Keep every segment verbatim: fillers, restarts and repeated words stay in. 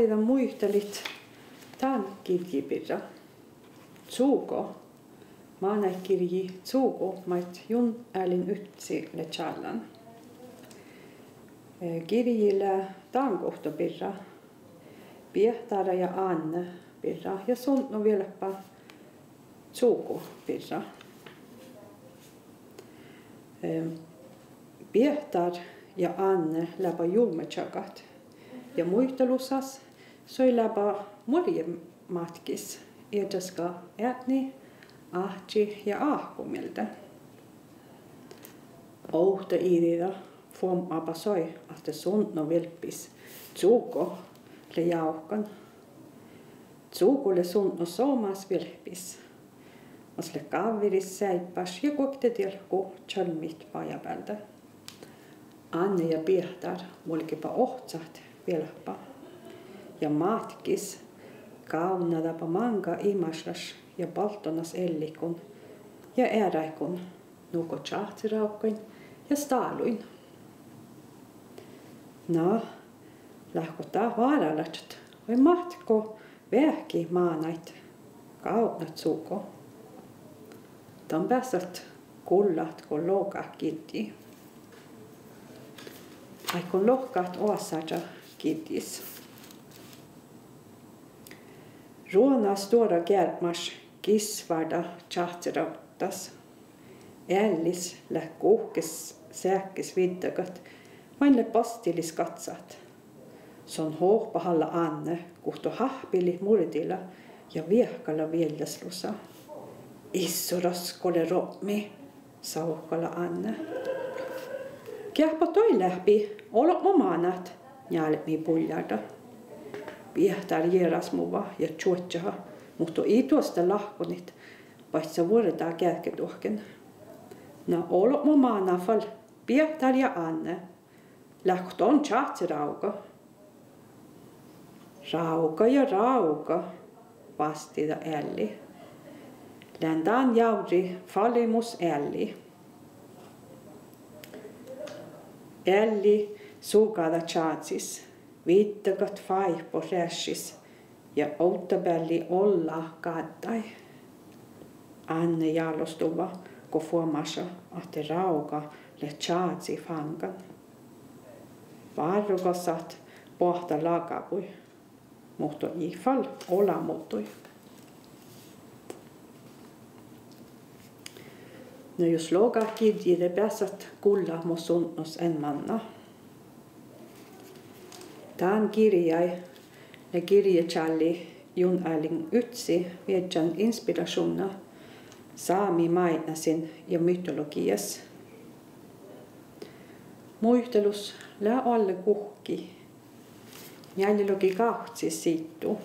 Muitalit dán girjji birra. Cugo. Mánáidgirji Cugo maid Jun Erling Utsi lea čállan. Eh, girji lea dán guokte birra, Biehtara ja Ánne birra ja sudno vielppá Cugo birra. Eh, Biehtár ja Ánne leaba juvmmačagat ja muitalusas soai leaba muorjemátkkis iežaska eadni, áhči ja áhku mielde. Ovtta iđida fuomába soai ahte sudno vielppis Cugo lea jávkan. Cugo lea sudno somás vielppis, mas lea gávviris seaibáš ja guokte dielkku čalmmit bajábealde. Ánne ja Biehtár vuolgeba ohcat vielppá ja mátkkis gávdnadaba máŋga imašlaš ja baldonas ealliiguin ja earáiguin nugo čáhcerávggain ja stáluin. Na, leat go dát váralaččat vai máhtát go veahkehit mánáid gávdnat, Cugo? Dan beasat gullat go lohkat girjji. Áiggun lohkat oassáža girjjis. Ruoná stuorra gearpmaš gisvárda čáhcerávddas. Eallis leat guhkes seahkes viddagat main leat bastilis gatsat. Son hohpahallá Ánne guhte háhppilit murdila ja viehkala vieljas lusa. Issoras go lea ropmi, savkala Ánne. Geahpa doai leahppi, olbmo mánát, njálbmi buljárda. Biehtár jearasmuvá ja čuožžá, muhto ii duostta lahkonit, baicca vuordá geađgeduohken. Na olbmo mánát fal, Biehtár ja Ánne, leatgo don čáhcerávga? Rávga ja rávga, vástida ealli. Lean dán jávri falimus ealli. Ealli sugáda čázis, viddagat fáibut reaššis ja ovddabealli ollá gáddái. Ánne jálostuvá go fuomáša ahte rávga lea čázi fáŋgan. Várrogasat boahtá lagabui, muhto ii fal ola muddui. Na jus lohkat girjji, de beasat gullat mo sudnos ain manná. Dán girjái lea girječálli Jun Erling Utsi viežžan inspirašuvnna sámi máidnasiin ja mytologiijas. Muitalus lea oalle guhkki, njealljelogi gávcci siiddu.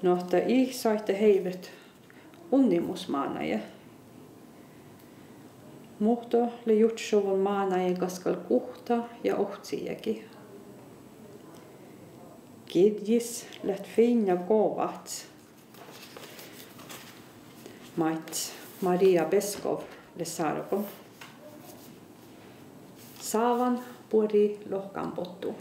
Nu ahte ii soaite heivet unnimusmánáide. Muhto lea jurddašuvvon mánáide gaskal guhtta ja ovcci jagi. Girjjis leat fiinna govahis, maid Maria Beskow lea sárgon. Sávan buori lohkanboddu.